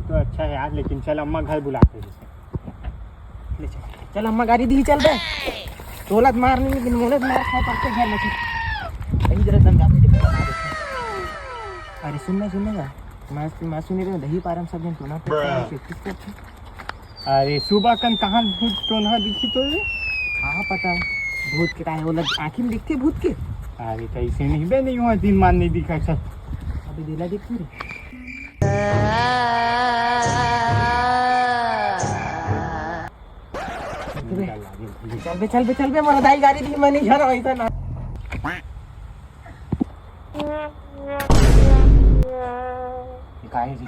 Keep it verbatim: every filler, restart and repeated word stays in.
तो अच्छा है यार, लेकिन चल, अम्मा घर बुलाते हैं। ले चल, चल, अम्मा गाड़ी दी, चल बे। तोला तो मार नहीं, लेकिन मोला तो मार खाए पड़ते घर में। कहीं जरा दम जाते, देखो, बना देते। अरे सुन ना, सुन ना यार, मैं, मैं सुने रहे दही पारम सब दिन टोना पे practice करते। अरे सुबह कन कहाँ भूत टोना दिखी तो रे? कहाँ पता भूत के, काहे वो लग आँखी में दिखते भूत के? अरे कैसे नहीं बे, नहीं हुआ, दिन मान नहीं दिखा सब। अभी दिला दिखती रे। चल बे, चल बे, चल बे, मोला दाई गाड़ी दी, मैं नहीं जा रहा वैसा ना। ये काय है जी?